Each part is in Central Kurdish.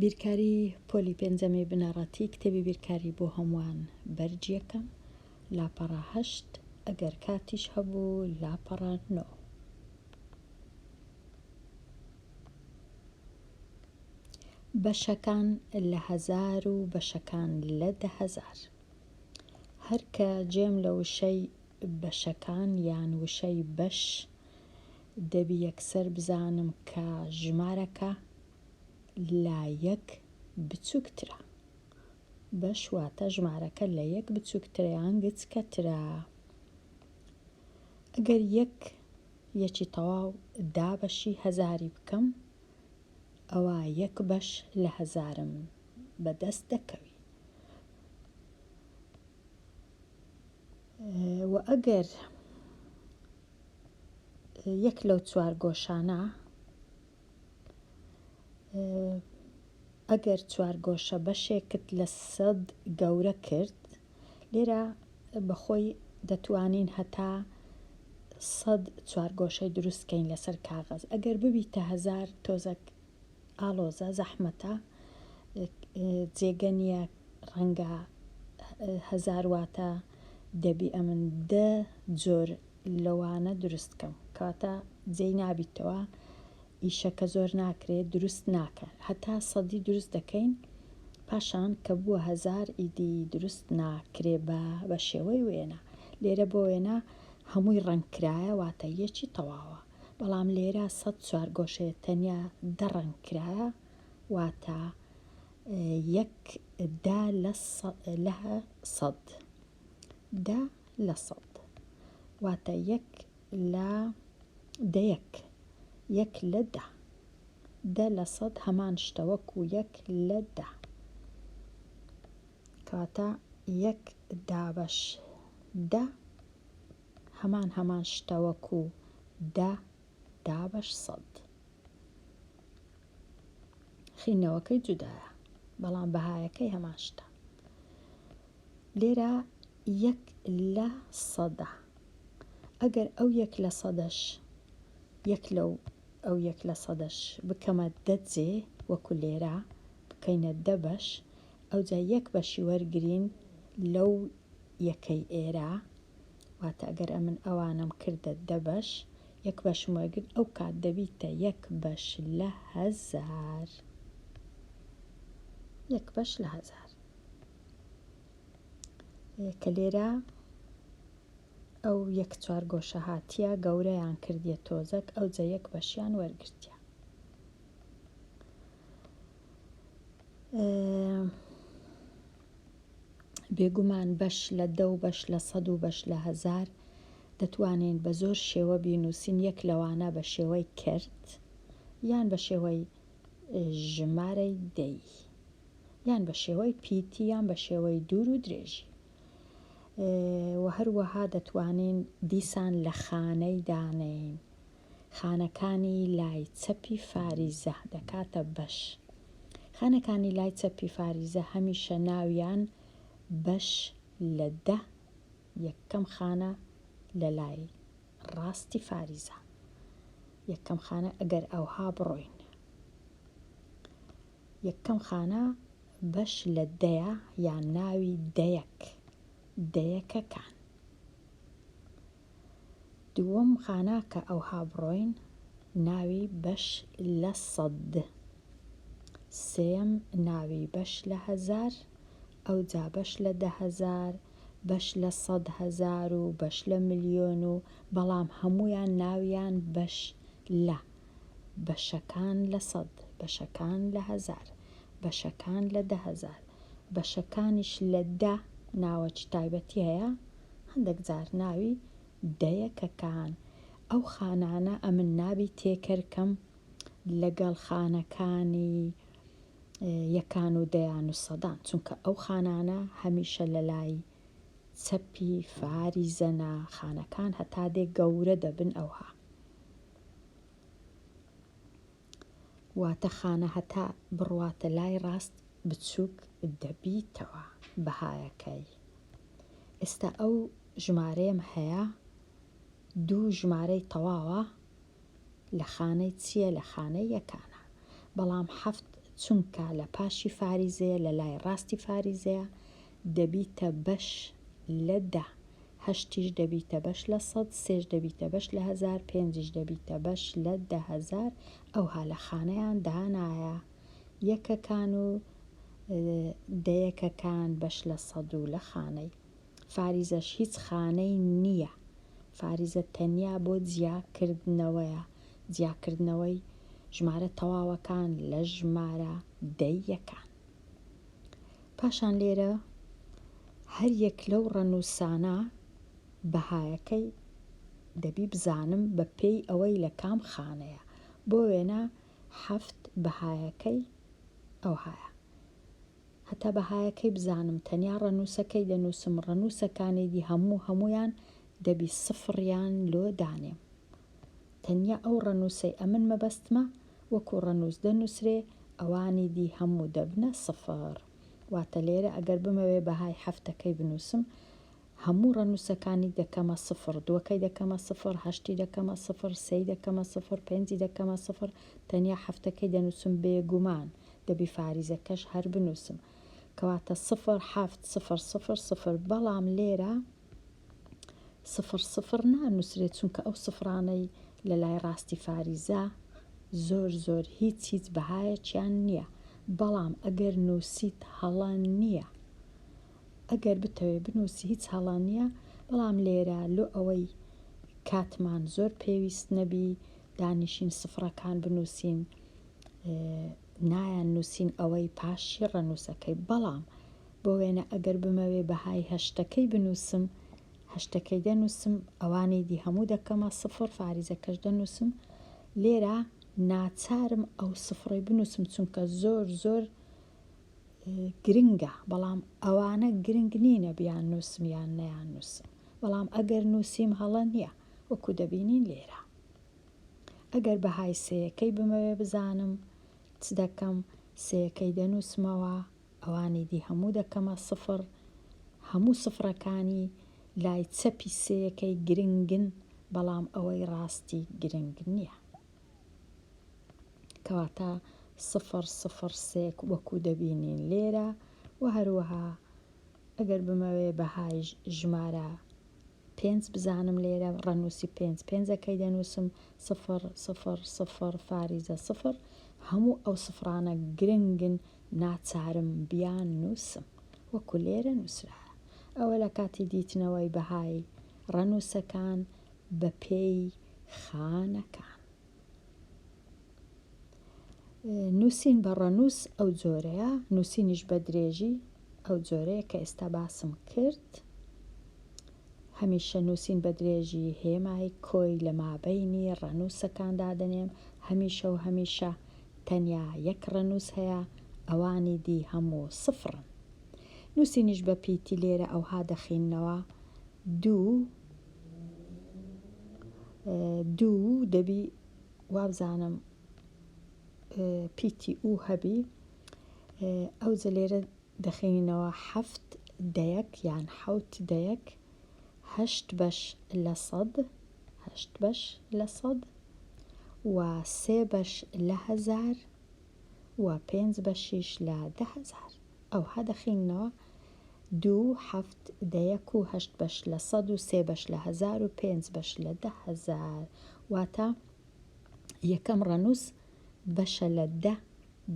بیرکاری پۆلی پێنجەمی بنەڕەتی کتێبی بیرکاری بۆ هەمووان بەرج یەکەم لاپەڕە هەشت ئەگەر کاتیش هەبوو لاپەڕە نۆ. بەشەکان لە هەزار و بەشەکان لە 10,000. هەر کە جێم لە وشەی بەشەکان یان وشەی بەش دەبی یەکسەر بزانم کە ژمارەکە لە یەک بچووکترە. بەش واتە ژمارەکە لە یەک بچووکترە یان گچکەترە. ئەگەر یەک یەکی تەواو دابەشی هەزاری بکەم ئەوا یەک بەش لە هەزارم بەدەست دەکەوی. وە ئەگەر یەک لەو چوارگۆشانە ئەگەر چوارگۆشە بەشێکت لە سەد گەورە کرد لێرە بەخۆی دەتوانین هەتا سەد چوارگۆشەی دروست کەین لەسەر کاغەز ئەگەر ببیتە هەزار تۆزەک ئاڵۆزە زەحمەتە جێگە نییە ڕەنگە هەزار واتە دەبی ئەمن دە جۆر لەوانە دروست کەم کەواتە جێی نابیتەوە ئیشەکە زۆر ناکرێ دروست ناکە هەتا سەدی دروست دەکەین پاشان کە بووە هەزار ئیدی دروست ناکرێ بە بە شێوەی وێنە لێرە بۆ وێنە هەمووی ڕەنگ کرایە واتە یەکی تەواوە بەڵام لێرە سەد چوارگۆشەیە تەنیا دە ڕەنگ کرایە واتە یەک دە لە سەد دە لە سەد واتە یەک لە دەیەک یەک لە دە دە لە سەد هەمان شتە وەکو یەک لە دە کەواتە یەک دابەش دە هەمان هەمان شتە وەکو دە دابەش سەد. خینەوەکەی جودایە بەڵام بەهایەکەی هەمان شتە. لێرە یەک لە سەدە ئەگەر ئەو یەک لە سەدەش یەک لەو ئەو یەک لە سەدەش بکەمە دە جێ وەکو لێرە بکەینە دە بەش ئەوجا یەک بەشی وەرگرین لەو یەکەی ئێرە واتە ئەگەر ئەمن ئەوانەم کردە دە بەش یەک بەشم وەرگرت ئەو کات دەبیتە یەک بەش لە هەزار یەک بەش لە هەزار کە لێرە ئەو یەک چوارگۆشە هاتیە گەورەیان کردیە تۆزەک ئەوجە یەک بەشیان وەرگرتیە. بێگومان بەش لە دە و بەش لە سەد و بەش لە هەزار دەتوانین بە زۆر شێوە بینووسین یەک لەوانە بە شێوەی کەرت یان بە شێوەی ژمارەی دەی یان بە شێوەی پیتی یان بە شێوەی دوور و درێژی و هەروەها دەتوانین دیسان لە خانەی دانێین خانەکانی لای چەپی فاریزە دەکاتە بەش. خانەکانی لای چەپی فاریزە هەمیشە ناویان بەش لە دە یەکەم خانە لە لای ڕاستی فاریزە یەکەم خانە ئەگەر ئەوها بڕۆین یەکەم خانە بەش لە دەیە یان ناوی دەیەک دەیەکەکان. دووەم خانە کە ئەوها بڕۆین ناوی بەش لە سەد سێیەم ناوی بەش لە هەزار ئەوجا بەش لە 10,000 بەش لە 100,000 و بەش لە ملیۆن و بەڵام هەموویان ناویان بەش لە بەشەکان لە سەد بەشەکان لە هەزار بەشەکان لە 10,000 بەشەکانیش لە دە ناوەکی تایبەتی هەیە هەندەک جار ناوی دەیەکەکان ئەو خانانە ئەمن نابی تێکەر کەم لەگەڵ خانەکانی یەکان و دەیان و سەدان چونکە ئەو خانانە هەمیشە لەلای چەپی فاریزەنە خانەکان هەتا دێ گەورە دەبن ئەوها واتە خانە هەتا بڕواتە لای ڕاست بچوک دەبیتەوە بەهایەکەی ئێستا ئەو ژمارەیەم هەیە دوو ژمارەی تەواوە لە خانەی چیە لە خانەی یەکانە بەڵام حەفت. چونکە لە پاشی فاریزەیە لە لای ڕاستی فاریزەیە دەبیتە بەش لە دە هەشتیش دەبیتە بەش لە سەد سێش دەبیتە بەش لە هەزار پێنجیش دەبیتە بەش لە 10,000 ئەوها لە خانەیان دانایە یەکەکان و دەیەکەکان بەش لە سەد و لە خانەی فاریزەش هیچ خانەی نییە فاریزە تەنیا بۆ جیاکردنەوەیە جیاکردنەوەی ژمارە تەواوەکان لە ژمارە دەیەکان. پاشان لێرە هەر یەک لەو ڕەنووسانە بەهایەکەی دەبی بزانم بە پێی ئەوەی لە کام خانەیە. بۆ وێنە حەفت بەهایەکەی ئەوهایە. هەتا بەهایەکەی بزانم تەنیا ڕەنووسەکەی دەنووسم ڕەنووسەکانی دی هەموو هەموویان دەبی سفڕیان لۆ دانێم. تەنیا ئەو ڕەنووسەی ئەمن مەبەستمە وەکوو ڕەنووس دەنووسرێ ئەوانی دی هەموو دەبنە سفڕ. واتە لێرە ئەگەر بمەوێ بەهای حەفتەکەی بنووسم هەموو ڕەنووسەکانی دەکەمە سفڕ، دووەکەی دەکەمە سفڕ، هەشتی دەکەمە سفڕ، سێی دەکەمە سفڕ، پێنجی دەکەمە سفڕ، تەنیا حەفتەکەی دەنووسم بێگومان دەبی فاریزەکەش هەر بنووسم. کەواتە سفڕ حەفت سفڕ سفڕ سفر بەڵام لێرە سفر سفر نانووسرێت چونکە ئەو سفرانەی لە لای ڕاستی فاریزە زۆر زۆر هیچ هیچ بەهایەکیان نییە بەڵام ئەگەر نووسیت هەڵە نییە ئەگەر بتەوێ بنووسی هیچ هەڵە نییە بەڵام لێرە لۆ ئەوەی کاتمان زۆر پێویست نەبی دانیشین سفرەکان بنووسین نایان نووسین ئەوەی پاشی ڕەنووسەکەی بەڵام بۆ وێنە ئەگەر بمەوێ بەهای هەشتەکەی بنووسم هەشتەکەی دەنووسم ئەوانی دی هەموو دەکەمە سفر فاریزەکەش دەنووسم لێرە ناچارم ئەو سفرەی بنووسم چونکە زۆر زۆر گرنگە بەڵام ئەوانە گرنگ نینە بیان نووسم یان نەیان نووسم بەڵام ئەگەر نووسیم هەڵە نییە وەکو دەبینین لێرە ئەگەر بەهای سێیەکەی بمەوێ بزانم چ دەکەم سێیەکەی دەنووسمەوە ئەوانی دی هەموو دەکەمە سفر، هەموو سفرەکانی لای چەپی سێیەکەی گرنگن بەڵام ئەوەی ڕاستی گرنگ نییە. کەواتە سفر سفر سێ وەکو دەبینین لێرە و هەروەها ئەگەر بمەوێ بەهای ژمارە پێنج بزانم لێرە ڕەنووسی پێنج پێنجەکەی دەنووسم سفر سفر سفر فاریزە سفر هەموو ئەو سفرانە گرنگن ناچارم بیان نووسم وەکو لێرە نووسرایە ئەوە لە کاتی دیتنەوەی بەهای ڕەنووسەکان بە پێی خانەکان. نووسین بە ڕەنووس ئەو جۆرەیە، نووسینیش بە درێژی ئەو جۆرەیە کە ئێستا باسم کرد. هەمیشە نووسین بە درێژی هێمای کۆی لە مابەینی ڕەنووسەکان دادەنێم، هەمیشە و هەمیشە تەنیا یەک ڕەنووس هەیە، ئەوانی دی هەموو سفرن. نووسینیش بە پیتی لێرە ئەوها دەخیننەوە، دوو دوو دەبی وابزانم پیتی ئو هەبی ئەوجە لێرە دەخینینەوە حەفت دەیەک یان حەوت دەیەک هەشت بەش لە سەد هەشت بەش لە سەد و سێ بەش لە هەزار و پێنج بەشیش لە 10,000 ئەوها دەخیننەوە دوو حەفت دەیەک و هەشت بەش لە سەد و سێ بەش لە هەزار و پێنج بەش لە 10,000 واتە یەکەم ڕەنووس بەشە لە دە،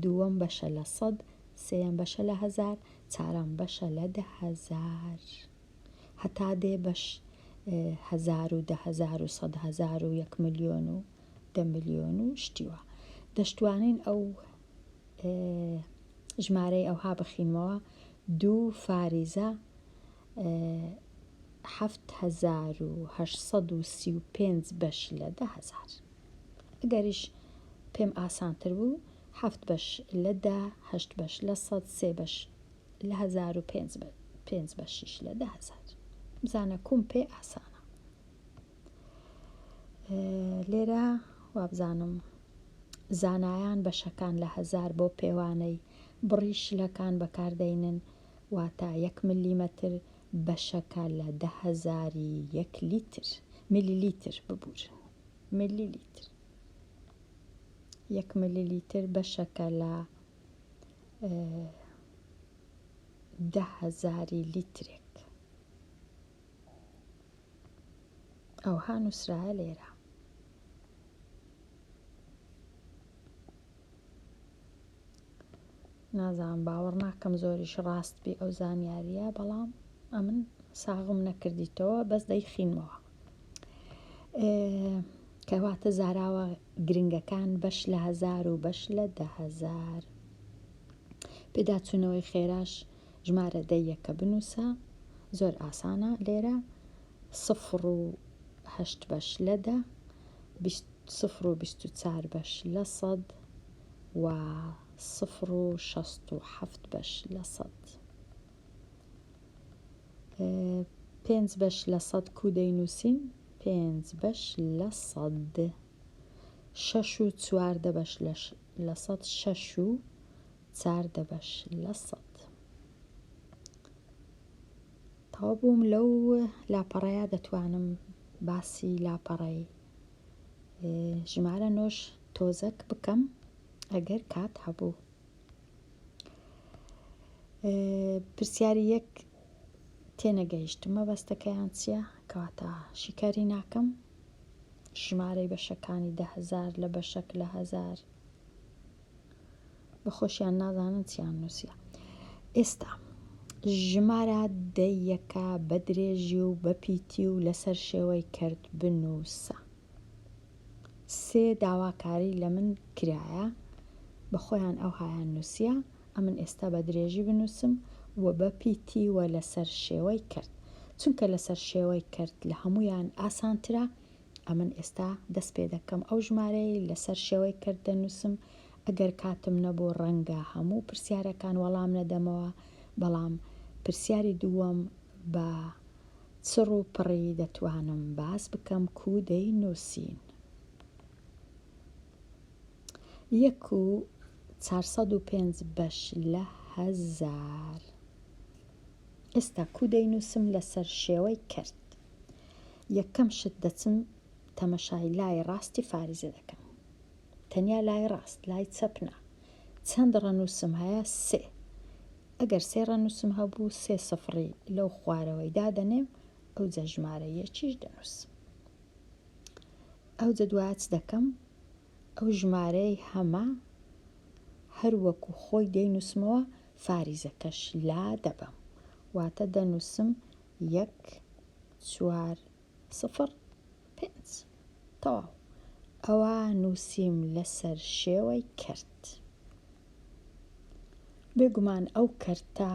دووەم بەشە لە سەد، سێیەم بەشە لە هەزار، چارەم بەشە لە 10,000. هەتا دێ بەش هەزار و 10,000 و 100,000 و یەک ملیۆن و 10 ملیۆن و شتی وا. دەشتوانین ئەو ژمارەی ئەوها بخینمەوە دوو فاریزە 7835 بەش لە 10,000. ئەگەریش پێم ئاسانتر بوو حەفت بەش لە دە، هەشت بەش لە سەد، سێ بەش لە هەزار و پێنج بەشیش لە 10,000. بزانە کوم پێ ئاسانە. لێرە وابزانم زانایان بەشەکان لە هەزار بۆ پێوانەی بڕی شلەکان بەکاردەینن، واتە یەک ملیمەتر بەشەکە لە دە هەزاری یەک لیتر، میلیلیتر ببورن، میلیلیتر، یەک میلیلیتر بەشەکە لە. دە هەزاری لیترێک. ئەوها نووسرایە لێرە. نازانم باوەڕ ناکەم زۆریش ڕاست بی ئەو زانیاریە بەڵام ئەمن ساغم نەکردیتەوە بەس دەیخینمەوە کەواتە زاراوە گرنگەکان بەش لە هەزار و بەش لە 10,000 پێداچوونەوەی خێراش ژمارە دەیەکە بنووسە زۆر ئاسانە لێرە سفر و هەشت بەش لە دە سفر و 24 بەش لە سەد و سفر و 67 بەش لە سەد. پێنج بەش لە سەد کو دەینووسین؟ پێنج بەش لە سەد. شەش و 14 بەش لە سەد شەش و 14 بەش لە سەد. تەواو بووم لەو لاپەڕەیە دەتوانم باسی لاپەڕەی ژمارە نۆش تۆزەک بکەم ئەگەر کات هەبوو. پرسیاری یەک تێنەگەیشتم مەبەستەکەیان چییە کەواتە شیکاری ناکەم ژمارەی بەشەکانی 10,000 لە بەشەک لە هەزار بە خۆشیان نازانن چیان نووسیە ئێستا ژمارە دەیەکە بە درێژی و بە پیتی و لەسەر شێوەی کەرت بنووسە سێ داواکاری لە من کرایە بە خۆیان ئەوهایان نووسیە ئەمن ئێستا بە درێژی بنووسم و بە پیتی و لەسەر شێوەی کەرت چونکە لەسەر شێوەی کەرت لە هەموویان ئاسانترە ئەمن ئێستا دەست پێ دەکەم ئەو ژمارەیەی لەسەر شێوەی کەرت دەنووسم ئەگەر کاتم نەبوو ڕەنگە هەموو پرسیارەکان وەڵام نەدەمەوە بەڵام پرسیاری دووەم بە چڕ و پڕی دەتوانم باس بکەم کوو دەینووسین. یەک و 405 بەش لە هەزار. ئێستا کوو دەینووسم لەسەر شێوەی کەرت. یەکەم شت دەچم تەمەشای لای ڕاستی فاریزە دەکەم. تەنیا لای ڕاست، لای چەپ نا. چەند ڕەنووسم هەیە؟ سێ. ئەگەر سێ ڕەنووسم هەبوو، سێ سفڕی لەو خوارەوەی دادەنێم، ئەوجا ژمارە یەکیش دەنووسم. ئەوجا دوایە چ دەکەم؟ ئەو ژمارەی هەمە هەر وەکو خۆی دەینووسمەوە، فاریزەکەش لا دەبەم. واتە دەنووسم یەک، چوار، سفر، پێنج. تەواو. ئەوە نووسیم لەسەر شێوەی کەرت. بێگومان ئەو کەرتە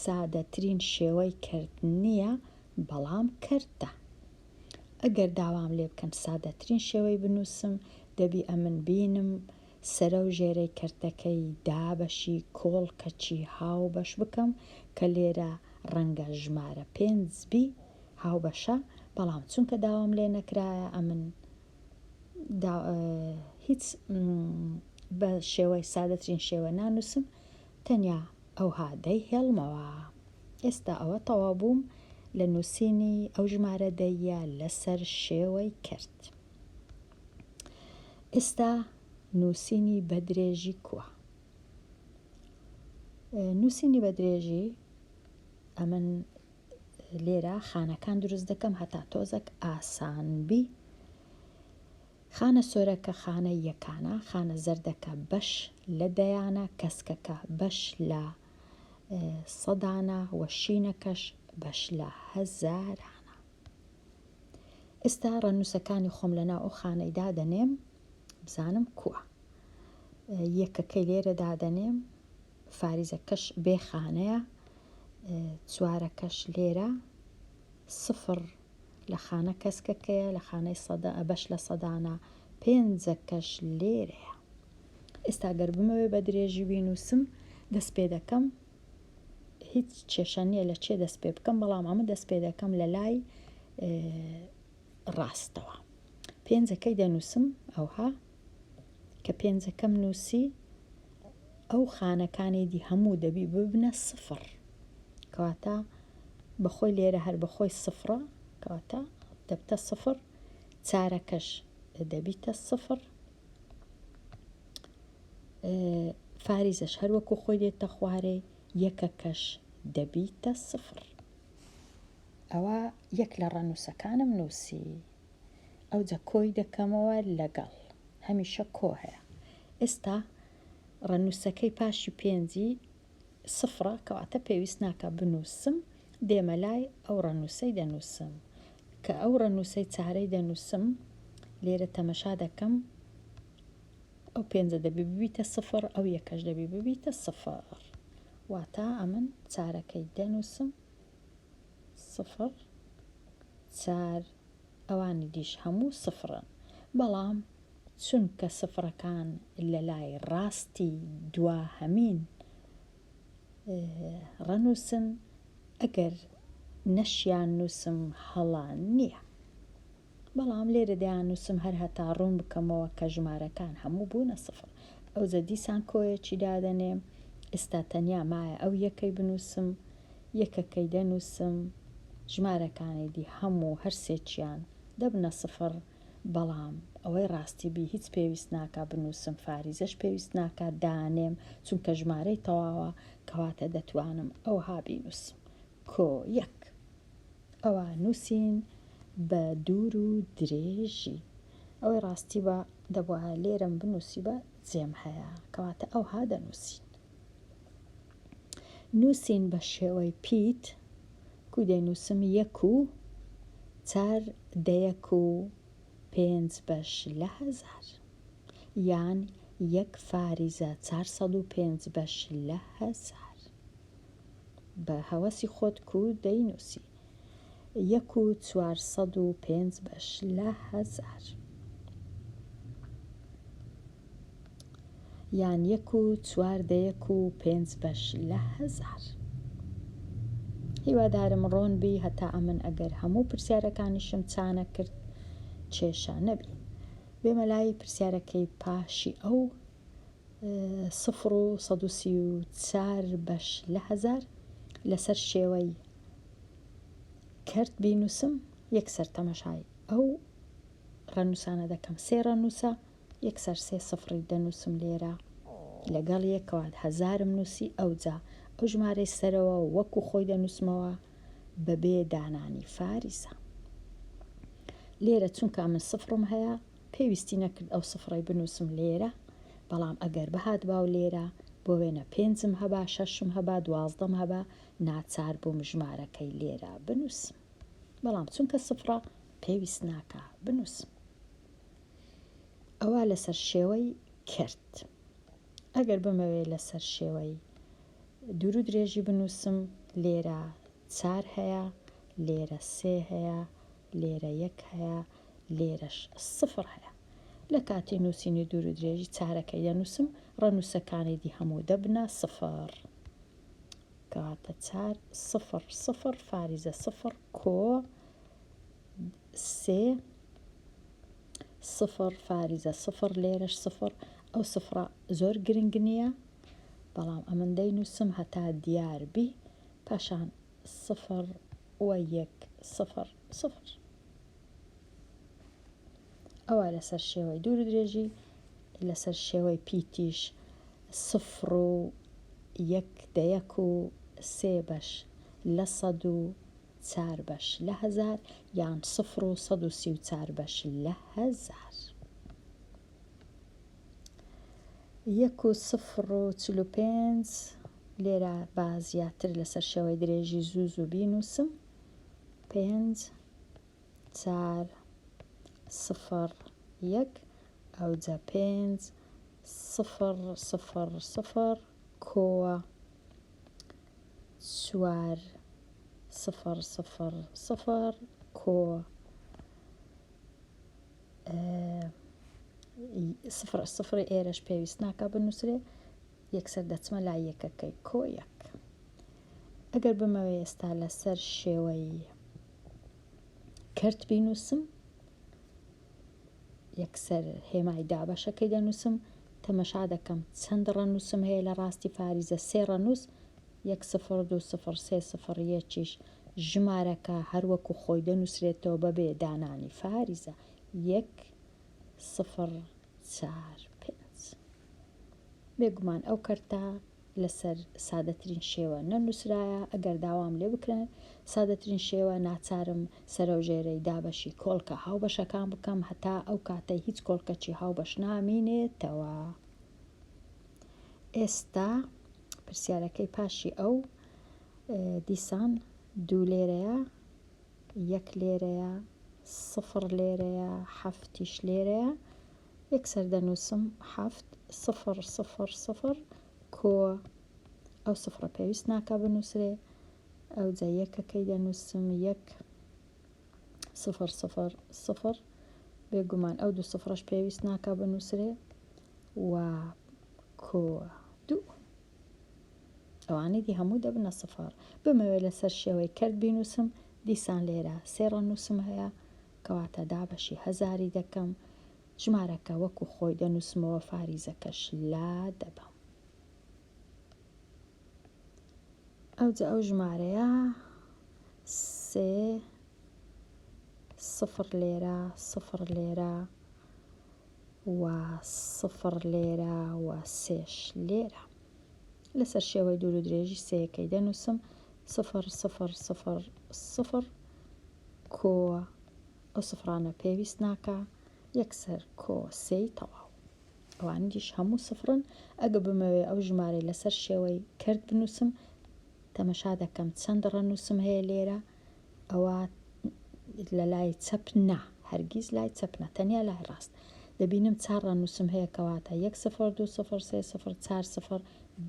سادەترین شێوەی کەرت نییە، بەڵام کەرتە. ئەگەر داوام لێ بکەن سادەترین شێوەی بنووسم، دەبی ئەمن بینم سەرە و ژێرەی کەرتەکەی دابەشی کۆڵکەچی هاوبەش بکەم کە لێرە ڕەنگە ژمارە پێنج بی هاوبەشە، بەڵام چونکە داوام لێ نەکرایە ئەمن هیچ بە شێوەی سادەترین شێوە نانووسم تەنیا ئەوها دەیهێڵمەوە. ئێستا ئەوە تەواو بووم لە نووسینی ئەو ژمارە دەیە لەسەر شێوەی کەرت. ئێستا نووسینی بە درێژی کووە؟ نووسینی بە درێژی ئەمن لێرە خانەکان دروست دەکەم هەتا تۆزەک ئاسان بی. خانە سۆرەکە خانەی یەکانە، خانە زەردەکە بەش لە دەیانە، کەسکەکە بەش لە سەدانە و شینەکەش بەش لە هەزارانە. ئێستا ڕەنووسەکانی خۆم لەناو ئەو خانەی دادەنێم بزانم کووە. یەکەکەی لێرە دادەنێم، فاریزەکەش بێ خانەیە، چوارەکەش لێرە، سفر لە خانە کەسکەکەیە، لە خانەی سەدە بەش لە سەدانە، پێنجەکەش لێرەیە. ئێستا گەر بمەوێ بە درێژی بینووسم دەست پێ دەکەم، هیچ کێشە نییە لە چێ دەست پێ بکەم، بەڵام ئەمە دەست پێ دەکەم لە لای ڕاستەوە. پێنجەکەی دەنووسم ئەوها کە پێنجەکەم نووسی ئەو خانەکانی دی هەموو دەبی ببنە سفر. کەواتە بەخۆی لێرە هەر بەخۆی سفرە، کەواتە دەبتە سفر، چارەکەش دەبیتە سفر. فاریزەش هەر وەکو خۆی دێتە خوارێ، یەکەکەش دەبیتە سفر. ئەوە یەک لە ڕەنووسەکانم نووسی. ئەوجە کۆی دەکەمەوە لەگەڵ. هەمیشە کۆ هەیە. ئێستا ڕەنووسەکەی پاشی پێنجی سفرە کەواتە پێویست ناکا بنووسم دێمە لای ئەو ڕەنووسەی دەنووسم کە ئەو ڕەنووسەی چارەی دەنووسم لێرە تەمەشا دەکەم ئەو پێنجە دەبی ببیتە سفر ئەو یەکەش دەبی ببیتە سفر واتە ئەمن چارەکەی دەنووسم سفر چار ئەوانی دیش هەموو سفرن بەڵام چونکە سفرەکان لە لای ڕاستی دواهەمین ڕەنووسن ئەگەر نەشیان نووسم هەڵە نییە بەڵام لێرە دەیاننووسم هەر هەتا ڕوون بکەمەوە کە ژمارەکان هەموو بوونە سفر ئەوجە دیسان کۆیەکی دادەنێم ئێستا تەنیا مایە ئەو یەکەی بنووسم یەکەکەی دەنووسم ژمارەکانی دی هەموو هەرسێکیان دەبنە سفر بەڵام ئەوەی ڕاستی بی هیچ پێویست ناکا بنووسم فاریزەش پێویست ناکا دانێم چونکە ژمارەی تەواوە کەواتە دەتوانم ئەوها بینووسم کۆ یەک ئەوە نووسین بە دوور و درێژی ئەوەی ڕاستی بە دەبوایە لێرەم بنووسیبا جێم هەیە کەواتە ئەوها دەنووسین. نووسین بە شێوەی پیت کو دەینووسم یەک و چار دەیەک و پێنج بەش لە هەزار یان یەک فاریزە 405 بەش لە هەزار بە هەوەسی خۆت کو دەینووسی یەک و 405 بەش لە هەزار. یان یەک و چوار دەیەک و پێنج بەش لە هەزار. هیوادارم ڕۆن بی هەتا ئەمن ئەگەر هەموو پرسیارەکانیشم چانە کرد کێشە نەبی. بێمە لای پرسیارەکەی پاشی ئەو سفر و 134 بەش لە هەزار لەسەر شێوەی کەرت بینوسم یەکسەر تەمەشای ئەو ڕەنوسانە دەکەم سێ ڕەنوسە یەکسەر سێ سفڕی دەنووسم لێرە لەگەڵ یەکەوە هەزارم نووسی ئەوجا ئەو ژمارەی سەرەوە وەکو خۆی دەنووسمەوە بەبێ دانانی فاریزە لێرە چونکە من سفرم هەیە پێویستی نەکرد ئەو سفرەی بنووسم لێرە بەڵام ئەگەر بهاتبا و لێرە بۆ وێنە پێنجم هەبا شەشم هەبا دوازدەم هەبا ناچار بووم ژمارەکەی لێرە بنووسم بەڵام چونکە سفرە پێویست ناکا بنووسم. ئەوە لەسەر شێوەی کرد. ئەگەر بمەوێ لەسەر شێوەی دوور و درێژی بنووسم لێرە چار هەیە، لێرە سێ هەیە، لێرە یەک هەیە، لێرەش سفر هەیە. لە کاتی نووسینی دوور و درێژی چارەکەی دەنووسم، ڕەنووسەکانی دی هەموو دەبنە سفر. کەواتە چار سفر سفر فاریزە سفر کۆ سێ سفر فاریزە سفر لێرەش سفر ئەو سفرە زۆر گرنگ نییە بەڵام ئەمن دەینووسم هەتا دیار بی پاشان سفر و یەک سفر سفر ئەوە لەسەر شێوەی دوور درێژی لەسەر شێوەی پیتیش سفر و یەک دەیەک و سێ بەش لە سەد و چار بەش لە هەزار یان سفر و 134 بەش لە هەزار. یەک و سفر و 45 لێرە با زیاتر لەسەر شێوەی درێژی زوو زوو بینووسم پێنج چار سفر یەک ئەوجە پێنج سفر سفر سفر کۆوە چوار سفر سفر سفر کۆ سفر سفری ئێرەش پێویست ناکا بنووسرێ یەکسەر دەچمە لای یەکەکەی کۆ یەک ئەگەر بمەوێ ئێستا لەسەر شێوەی کەرت بینووسم یەکسەر هێمای دابەشەکەی دەنووسم، تەمەشا دەکەم چەند ڕەنووسم هەیە لە ڕاستی فاریزە سێ ڕەنووس، یەک سفر دوو سفر سێ سفر یەکیش ژمارەکە هەر وەکو خۆی دەنووسرێتەوە بەبێ دانانی فاریزە یەک سفر چار پێنج. بێگومان ئەو کەرتە لەسەر سادەترین شێوە نەنووسرایە، ئەگەر داوام لێ بکرێ سادەترین شێوە ناچارم سەرەوژێرەی دابەشی کۆڵکە هاوبەشەکان بکەم هەتا ئەو کاتەی هیچ کۆڵکەکی هاوبەش نامینێتەوە. ئێستا پرسیارەکەی پاشی ئەو دیسان دوو لێرەیە یەک لێرەیە سفڕ لێرەیە حەفتیش لێرەیە یەکسەر دەنووسم حەفت سفڕ سفڕ سفڕ کۆ ئەو سفڕە پێویست ناکا بنووسرێ ئەوجا یەکەکەی دەنووسم یەک سفر سفر سفر بێگومان ئەو دوو سفرەش پێویست ناکا بنووسرێ و کۆ دوو ئەوانەی دی هەموو دەبنە سفر بمەوێ لەسەر شێوەی کەرت بینووسم دیسان لێرە سێ ڕەنووسم هەیە کەواتە دابەشی هەزاری دەکەم ژمارەکە وەکو خۆی دەنووسمەوە فاریزەکەش لا دەبەم. ئەوجا ئەو ژمارەیە سێ سفر لێرە سفر لێرە و سفر لێرە و سێش لێرە لەسەر شێوەی دوور و درێژی سێیەکەی دەنووسم سفر سفر سفر سفر کۆ ئەو سفرانە پێویست ناکا یەکسەر کۆ سێی تەواو ئەوانیش هەموو سفرن ئەگە بمەوێ ئەو ژمارەی لەسەر شێوەی کەرت بنووسم تەمەشا دەکەم چەند ڕەنووسم هەیە لێرە ئەوە لە لای چەپ نا هەرگیز لای چەپ نا تەنیا لای ڕاست دەبینم چار ڕەنووسم هەیە کەواتە یەک سفر دوو سفر سێ سفر چار سفر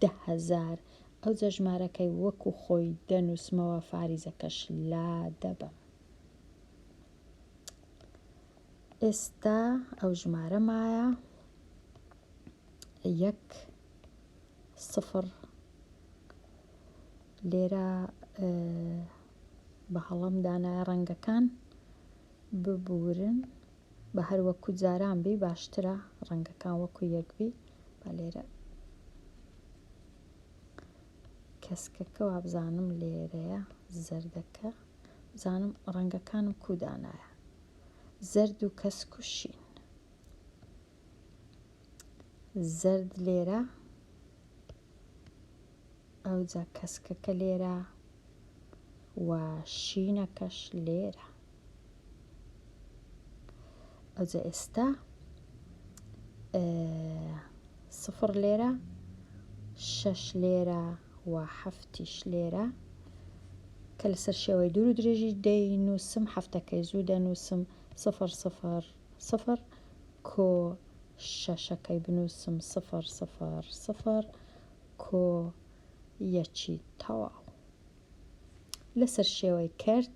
10,000 ئەوجە ژمارەکەی وەکو خۆی دەنووسمەوە فاریزەکەش لا دەبەم. ئێستا ئەو ژمارە مایە یەک سفر لێرە بە هەڵەم دانایە ڕەنگەکان ببورن بە هەر وەکو جاران بی باشترە ڕەنگەکان وەکو یەک بی با لێرە کەسکەکە وابزانم لێرەیە زەردەکە بزانم ڕەنگەکانم کو دانایە زەرد و کەسک و شین زەرد لێرە ئەوجا کەسکەکە لێرە و شینەکەش لێرە ئەوجا ئێستا سفر لێرە شەش لێرە و حەفتیش لێرە کە لەسەر شێوەی دوور و درێژی دەینووسم حەفتەکەی زوو دەنووسم سفر سفر سفر کۆ شەشەکەی بنووسم سفر سفر سفر کۆ یەکی تەواو لەسەر شێوەی کەرت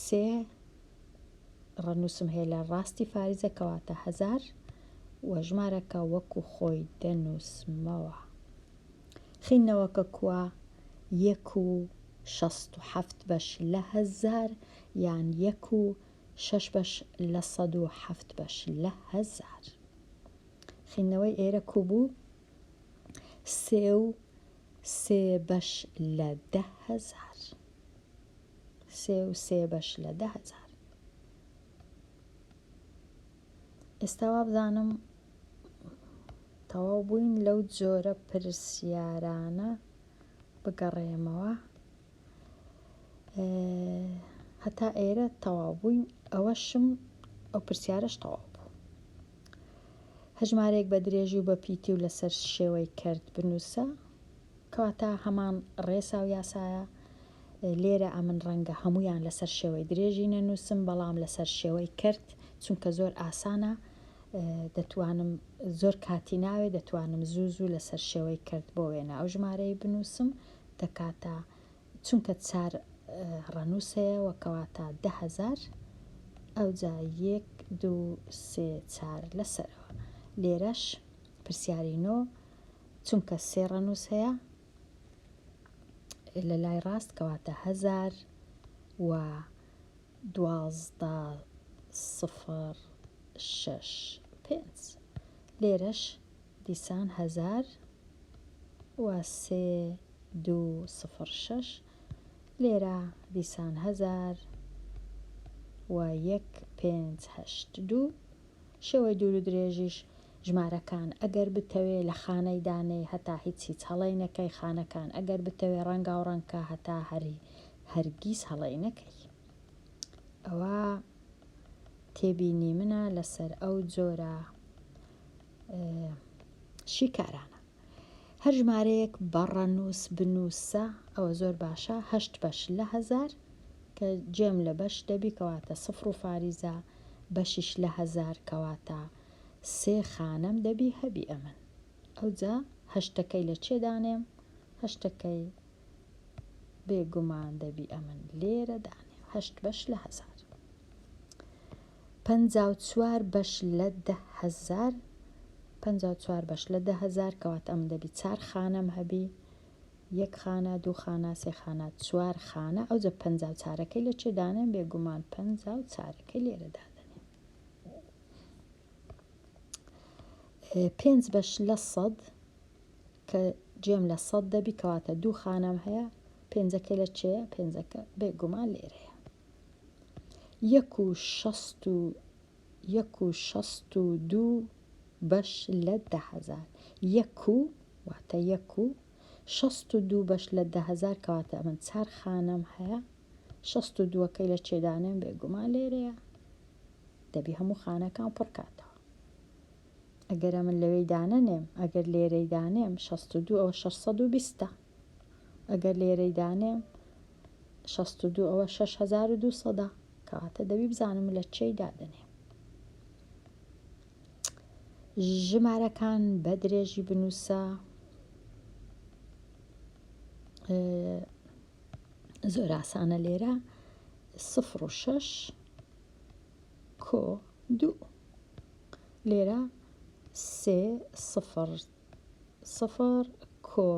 سێ ڕەنووسم هەیە لە ڕاستی فاریزە کەواتە هەزار و ژمارەکە وەکو خۆی دەنووسمەوە. خینەوەکە کوا یەک و 67 بەش لە هەزار یان یەک و شەش بەش لە 107 بەش لە هەزار. خینەوەی ئێرە کو بوو؟ سێ و سێ بەش لە 10,000. سێ و سێ بەش لە 10,000. ئێستا وابزانم تەواو بووین لەو جۆرە پرسیارانە بگەڕێمەوە هەتا ئێرە تەواو بووین ئەوەشم ئەو پرسیارەش تەواو بوو هەژمارێک بە درێژی و بە پیتی و لەسەر شێوەی کەرت بنووسە کەواتە هەمان ڕێسا و یاسایە لێرە ئەمن ڕەنگە هەموویان لەسەر شێوەی درێژی نەنووسم بەڵام لەسەر شێوەی کەرت چونکە زۆر ئاسانە دەتوانم زۆر کاتی ناوێ دەتوانم زوو زوو لەسەر شێوەی کەرت بۆ وێنە ئەو ژمارەی بنووسم دەکاتە چونکە چار ڕەنووس هەیە وە کەواتە 10,000 ئەوجا یەک دوو سێ چار لەسەرەوە لێرەش پرسیاری نۆ چونکە سێ ڕەنووس هەیە لە لای ڕاست کەواتە هەزار و 12 سفر شەش پێنج لێرەش دیسان هەزار و سێ دوو سفر شەش لێرە دیسان هەزار و یەک پێنج هەشت دوو شێوەی دوور و درێژیش. ژمارەکان ئەگەر بتەوێ لە خانەی دانێی هەتا هیچ هیچ هەڵەی نەکەی خانەکان ئەگەر بتەوێ ڕەنگاو ڕەنگکە هەتا هەر هەرگیز هەڵەی نەکەی ئەوە تێبینی منە لەسەر ئەو جۆرە شیکارانە. هەر ژمارەیەک بە ڕەنووس بنووسە ئەوە زۆر باشە هەشت بەش لە هەزار کە جێم لە بەش دەبی کەواتە سفر و فاریزە بەشیش لە هەزار کەواتە سێ خانەم دەبی هەبی ئەمن ئەوجا هەشتەکەی لە چێ دانێم هەشتەکەی بێگومان دەبی ئەمن لێرە دانێم هەشت بەش لە هەزار 54 بەش لە 10,000 54 بەش لە 10,000 کەواتە ئەمن دەبی چار خانەم هەبی یەک خانە دوو خانە سێ خانە چوار خانە ئەوجە پەنجا و چارەکەی لە چێ دانێم بێگومان پەنجا و چارەکەی لێرە دادەنێم پێنج بەش لە سەد کە جێم لە سەد دەبی کەواتە دوو خانەم هەیە پێنجەکە لە چێە پێنجەکە بێگومان لێرەیە یەک و شەست و یەک و شەست و دوو بەش لە 10,000 یەک و واتە یەک و 62 بەش لە 10,000 کەواتە ئەمن چار خانەم هەیە 62ەکەی لە چێدانێم بێگومان لێرەیە دەبی هەموو خانەکان پڕ کاتەوە. ئەگەر ئەمن لەوێی دانەنێم، ئەگەر لێرەی دانێم، 62 ئەوە 620 ە. ئەگەر لێرەی دانێم، 62 ئەوە 6200 ە. کەواتە دەبی بزانم لە چێی دادەنێم. ژمارەکان بە درێژی بنووسە. زۆر ئاسانە لێرە سفر و شەش کۆ دوو لێرە سێ سفر سفر کۆ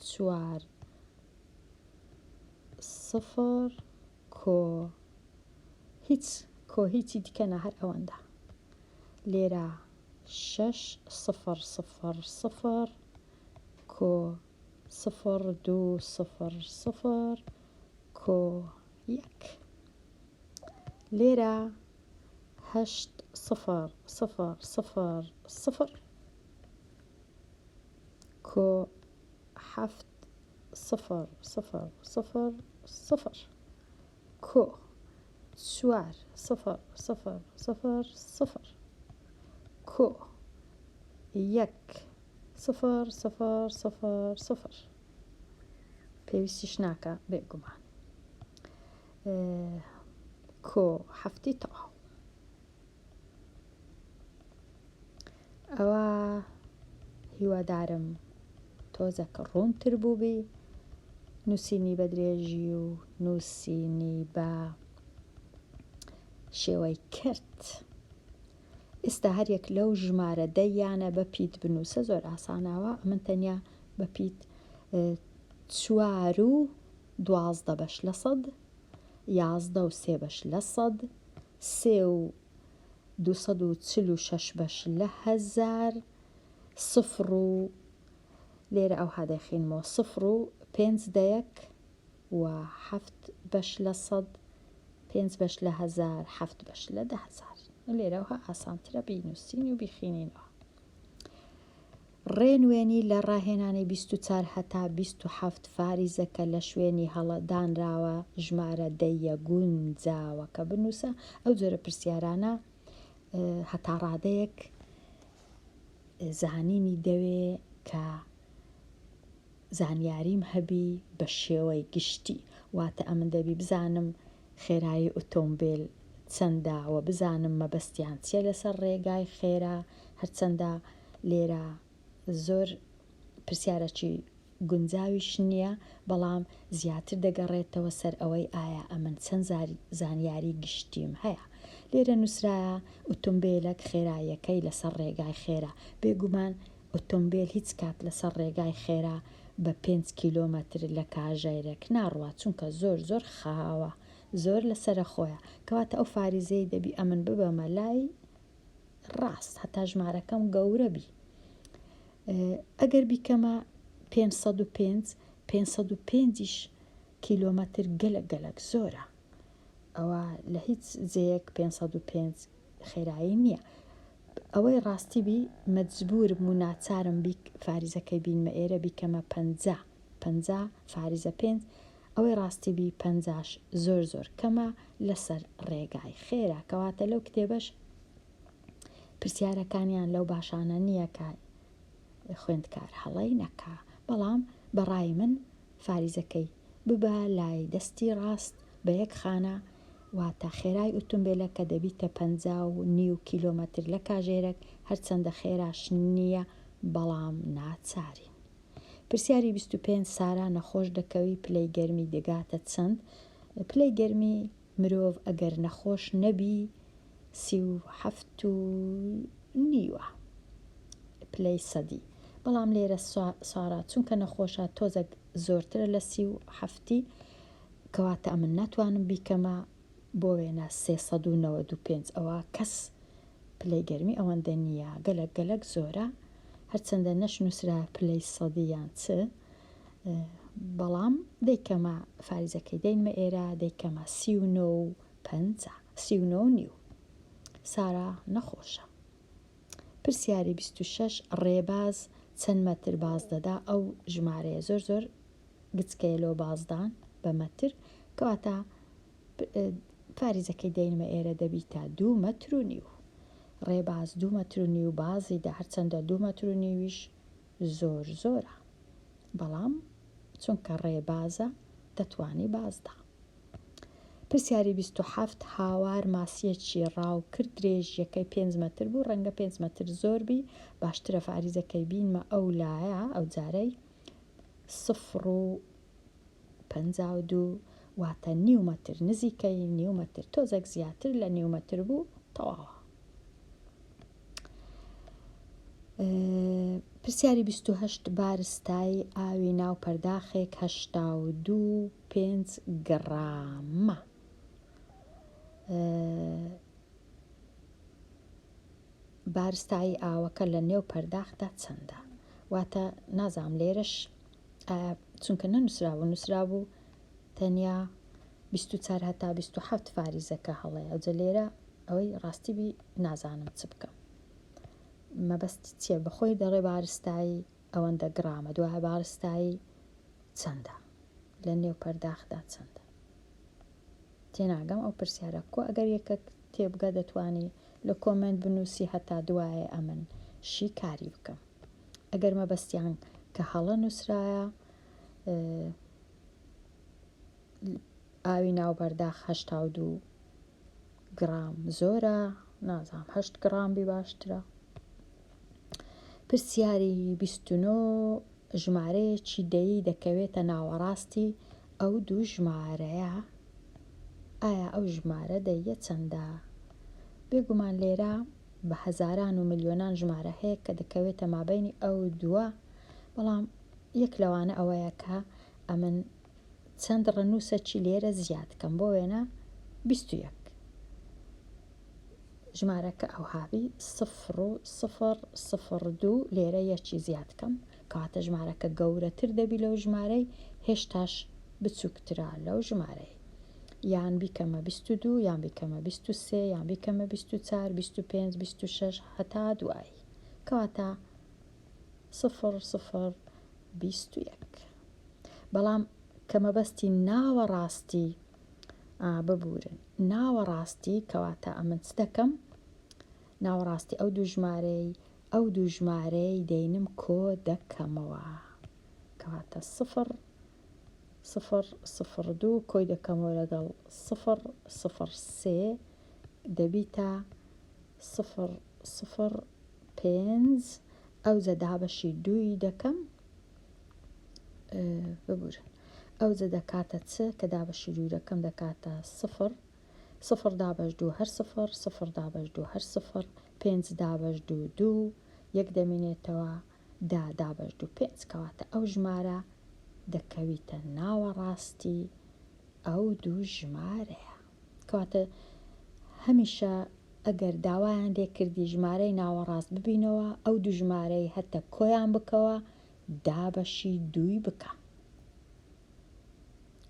چوار سفر کۆ هیچ کۆ هیچی دیکە نا هەر ئەوەندە لێرە شەش سفر سفر سفر کۆ سفر دوو سفر سفر کۆ یەک لێرە هەشت سفر سفر سفر سفر کۆ حەفت سفر سفر سفر سفر کۆ چوار سفر سفر سفر سفر کۆ یەک سفر سفر سفر سفر پێویستیش ناکا بێگومان کۆ حەفتی تەواو ئەوە هیوادارم تۆزەکە ڕوونتر بووبی نووسینی بە درێژی و نووسینی بە شێوەی کرد ئێستا هەریەک لەو ژمارە دە یانە بە پیت بنووسە زۆر ئاساناوە ئەمن تەنیا بە پیت چوار و 12 بەش لە سەد یازدە و سێ بەش لە سەد سێ و 246 بەش لە هەزار سفر و لێرە ئەوها دەخینمەوە سفر و پێنج دەیەک و حەفت بەش لە سەد پێنج بەش لە هەزار حەفت بەش لە 10,000 لێرەوە ئاسانترە بینووسین و بیخینینەوە. ڕێنوێنی لە ڕاهێنانی 24 هەتا 27 فاریزەکە لە شوێنی هەڵە دانراوە ژمارە دەیە گونجاوەکە بنووسە ئەو جۆرە پرسیارانە هەتا ڕادەیەک زانینی دەوێ کە زانیاریم هەبی بە شێوەی گشتی واتە ئەمن دەبی بزانم خێرایی ئۆتۆمبێل چەندە وە بزانم مەبەستیان چیە لەسەر ڕێگای خێرا هەرچەندە لێرە زۆر پرسیارەکی گونجاویش نیە بەڵام زیاتر دەگەڕێتەوە سەر ئەوەی ئایا ئەمن چەند زانیاری گشتیم هەیە لێرە نوسرایە ئۆتۆمبێلەک خێراییەکەی لەسەر ڕێگای خێرا بێگومان ئۆتۆمبێل هیچ کات لەسەر ڕێگای خێرا بە پێنج کیلۆمەتر لە کاژێرێک ناڕوا چونکە زۆر زۆر خاوە زۆر لەسەرەخۆیە کەواتە ئەو فاریزەی دەبی ئەمن ببەمە لای ڕاست هەتا ژمارەکەم گەورە بی ئەگەر بیکەمە 505 505 یش کیلۆمەتر گەلەک گەلەک زۆرە ئەوە لە هیچ جێیەک 505 خێرایی نییە. ئەوەی ڕاستی بی مەجبورم و ناچارم بیک فاریزەکەی بینمە ئێرە بیکەمە 50 50 فاریزە پێنج ئەوەی ڕاستی بی پەنجاش زۆر زۆر کەمە لەسەر ڕێگای خێرا کەواتە لەو کتێبەش پرسیارەکانیان لەو باشانە نییە کە خوێندکار هەڵەی نەکا بەڵام بە ڕای من فاریزەکەی ببە لای دەستی ڕاست بە یەک خانە واتە خێرای ئوتومبێلەکە دەبیتە 50 و نیو کیلۆمەتر لە کاژێرەک هەرچەندە خێراش نییە بەڵام ناچارین. پرسیاری 25 سارا نەخۆش دەکەوی پلەی گەرمی دەگاتە چەند؟ پلەی گەرمی مرۆڤ ئەگەر نەخۆش نەبی 37 و نیوە پلەی سەدی بەڵام لێرە سارا چونکە نەخۆشە تۆزەک زۆرترە لە 37ی کەواتە ئەمن ناتوانم بیکەمە بۆ وێنە 395 ئەوە کەس پلەی گەرمی ئەوەندە نییە گەلەک گەلەک زۆرە هەرچەندە نەشنووسرا پلەی سەدی یان چ بەڵام دەیکەمە فاریزەکەی دەینمە ئێرە دەیکەمە 39 و پەنجا 39 و نیو سارا نەخۆشە. پرسیاری 26 ڕێباز چەند مەتر باز دەدا ئەو ژمارەیە زۆر زۆر گچکەیە لۆ بازدان بە مەتر کەواتە فاریزەکەی دەینمە ئێرە دەبیتە دوو مەتر و نیو ڕێباز دوو مەتر و نیو بازی دا هەرچەندە دوو مەتر و نیویش زۆر زۆرە بەڵام چونکە ڕێبازە دەتوانی بازدا. پرسیاری 27 هاوار ماسیەکی ڕاو کرد درێژیەکەی پێنج مەتر بوو ڕەنگە پێنج مەتر زۆر بی باشترە فاریزەکەی بینمە ئەو لایە ئەو جارەی سفر و 52 واتە نیو مەتر نزیکەی نیو مەتر تۆزێک زیاتر لە نیو مەتر بوو تەواوە. پرسیاری 28 بارستایی ئاوی ناو پەرداخێک 82 پێنج گڕامە. بارستایی ئاوەکە لە نێو پەرداخدا چەندە؟ واتە نازانم لێرەش چونکە نەنووسرابوو نووسرابوو تەنیا 24 هەتا 27 فاریزەکە هەڵەیە ئەوجە لێرە ئەوەی ڕاستی بی نازانم چ بکەم مەبەستی چییە بەخۆی دەڵێ بارستایی ئەوەندە گڕامە دوایە بارستایی چەندە لە نێو پەرداخدا چەندە تێناگەم ئەو پرسیارە کو ئەگەر یەکەک تێبگە دەتوانی لە کۆمێنت بنووسی هەتا دوایێ ئەمن شیکاری بکەم ئەگەر مەبەستیان کە هەڵە نووسرایە ئاوی ناو بەرداخ 82 گڕام زۆرە نازانم هەشت گڕام بی باشترە. پرسیاری 29 ژمارەیەکی دەیی دەکەوێتە ناوەڕاستی ئەو دوو ژمارەیە ئایا ئەو ژمارە دەییە چەندە؟ بێگومان لێرە بە هەزاران و ملیۆنان ژمارە هەیە کە دەکەوێتە مابەینی ئەو دووە بەڵام یەک لەوانە ئەوەیە کە ئەمن چەند ڕەنووسەکی لێرە زیاد کەم بۆ وێنە 21 ژمارەکە ئەوهابی سفر و سفر سفر دوو لێرە یەکی زیاد کەم کەواتە ژمارەکە گەورەتر دەبی لەو ژمارەی هێشتاش بچووکترە لەو ژمارەی یان بیکەمە 22 یان بیکەمە 23 یان بیکەمە 24 25 26 هەتا دوایی کەواتە سفر سفر 21 بەڵام کە مەبەستی ناوەڕاستی ئا ببورن ناوەڕاستی کەواتە ئەمن چ دەکەم ناوەڕاستی ئەو دوو ژمارەی ئەو دوو ژمارەی دەینم کۆ دەکەمەوە کەواتە سفر سفر سفر دوو کۆی دەکەمەوە لەگەڵ سفر سفر سێ دەبیتە سفر سفر پێنج ئەوجە دابەشی دووی دەکەم ببورن ئەوجە دەکاتە چ کە دابەشی دوو دەکەم دەکاتە سفر سفر دابەش دوو هەر سفر سفر دابەش دوو هەر سفر پێنج دابەش دوو دوو یەک دەمینێتەوە دا دابەش دوو پێنج کەواتە ئەو ژمارە دەکەویتە ناوەڕاستی ئەو دوو ژمارەیە کەواتە هەمیشە ئەگەر داوایان لێ کردی ژمارەی ناوەڕاست ببینەوە ئەو دوو ژمارەی هەتە کۆیان بکەوە دابەشی دووی بکە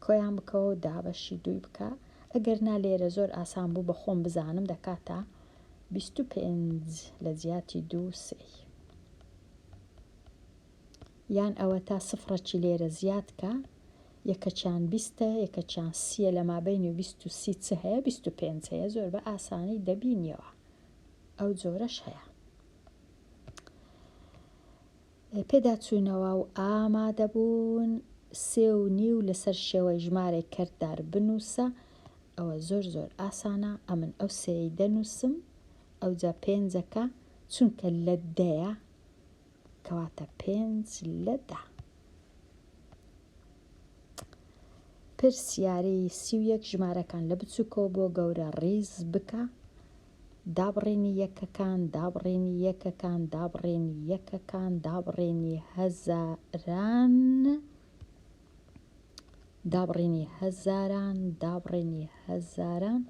کۆیان بکەوە و دابەشی دووی بکە ئەگەر نا لێرە زۆر ئاسان بوو بە خۆم بزانم دەکاتە. 25 لە جیاتی دوو سێی. یان ئەوەتا سفڕەکی لێرە زیاد کە، یەکەکیان بیستە یەکەکیان سیە لە مابەینی 20 و 30 چ هەیە؟ 25 هەیە زۆر بە ئاسانی دەبینیەوە ئەو جۆرەش هەیە. پێداچوونەوە و ئامادەبوون، سێ و نیو لەسەر شێوەی ژمارەی کەرتدار بنووسە، ئەوە زۆر زۆر ئاسانە، ئەمن ئەو سێیەی دەنووسم، ئەوجا پێنجەکە چونکە لە دەیە کەواتە پێنج لە دە. پرسیاری 31 ژمارەکان لە بچووکەوە بۆ گەورە ڕیز بکە. دابڕینی یەکەکان، دابڕینی یەکەکان، دابڕینی یەکەکان، دابڕینی هەزاران، دابڕینی هەزاران، دابڕینی هەزاران،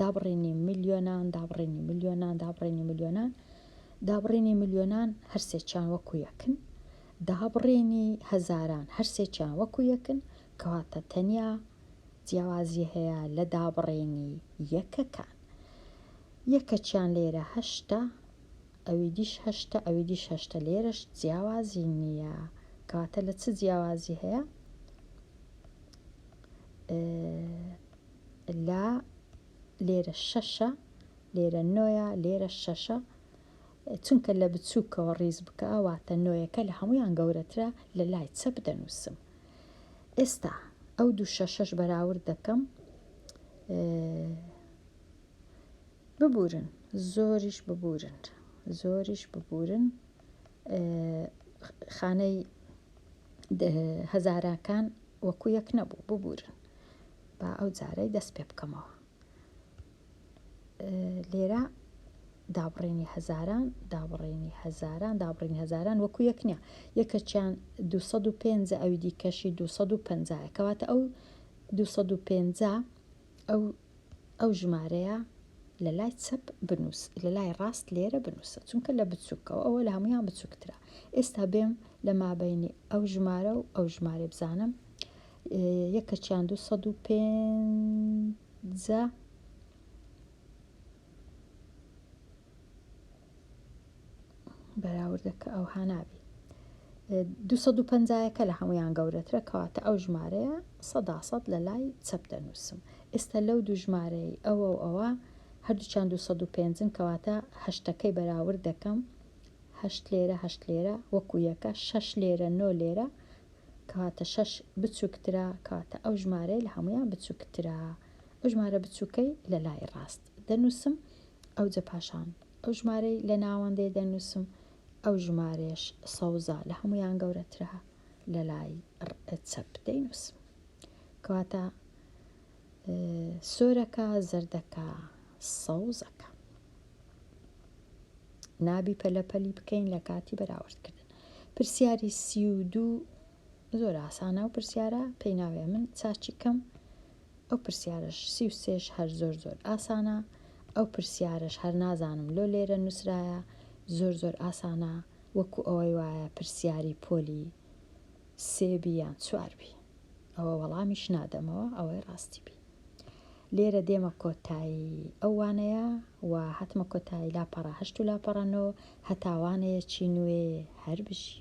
دابڕینی ملیۆنان، دابڕینی ملیۆنان، دابڕینی ملیۆنان، دابڕینی ملیۆنان هەرسێکیان وەکو یەکن، دابڕینی هەزاران هەرسێکیان وەکو یەکن، کەواتە تەنیا جیاوازی هەیە لە دابڕینی یەکەکان. یەکەکیان لێرە هەشتە، ئەوی دیش هەشتە، ئەوی دیش هەشتە، لێرەش جیاوازی نییە. کەواتە لە چ جیاوازی هەیە؟ لە لێرە شەشە، لێرە نۆیە، لێرە شەشە. چونکە لە بچووکەوە ڕیز بکە، واتە نۆیەکە لە هەموویان گەورەترە، لە لای چەپ دەنووسم. ئێستا ئەو دوو شەشەش بەراورد دەکەم. ببورن، زۆریش ببورن، زۆریش ببورن. خانەی هەزاراکان وەکو یەک نەبوو، ببورن. با ئەو جارەی دەست پێ بکەمەوە. لێرە دابڕینی هەزاران، دابڕینی هەزاران، دابڕینی هەزاران وەکو یەک نییە. یەکەکیان 205، ئەوی دیکەشی 250. کەواتە ئەو 250 ئەو ئەو ژمارەیە لە لای چەپ بنووس، لە لای ڕاست لێرە بنووسە، چونکە لە بچووکەوە ئەوە لە هەمویان بچووکترە. ئێستا بێم لە مابەینی ئەو ژمارە و ئەو ژمارەی بزانم. یەکەکیان 205 بەراوردەکە ئەوها نابی. 250ەکە لە هەمویان گەورەترە، کەواتە ئەو ژمارەیە سەدا سەد لە لای چەپ دەنووسم. ئێستا لەو دوو ژمارەی ئەوە و ئەوە هەردووچیان 205ن، کەواتە هەشتەکەی بەراورد دەکەم. هەشت لێرە، هەشت لێرە وەکو یەکە، شەش لێرە، نۆ لێرە، کەواتە شەش بچووکترە، کەواتە ئەو ژمارەی لە هەمویان بچووکترە. ئەو ژمارە بچووکەی لە لای ڕاست دەنووسم، ئەوجە پاشان ئەو ژمارەی لە ناوەندەی دەنووسم، ئەو ژمارەیەش سەوزە لە هەمویان گەورەترە لە لای چەپ دەینووسم. کەواتە سۆرەکە، زەردەکە، سەوزەکە. نابی پەلەپەلی بکەین لە کاتی بەراوردکردن. پرسیاری 32 زۆر ئاسانە ئەو پرسیارە، پێی ناوێ من چاچی کەم. ئەو پرسیارەش 33ش هەر زۆر زۆر ئاسانە. ئەو پرسیارەش هەر نازانم لۆ لێرە نووسرایە، زۆر زۆر ئاسانە، وەکو ئەوەی وایە پرسیاری پۆلی سێ بی یان چوار بی. ئەوە وەڵامیش نادەمەوە، ئەوەی ڕاستی بی. لێرە دێمە کۆتایی ئەو وانەیە و هاتمە کۆتایی لاپەڕە هەشت و لاپەڕە نۆ. هەتا وانەیەکی نوێ هەر بژی.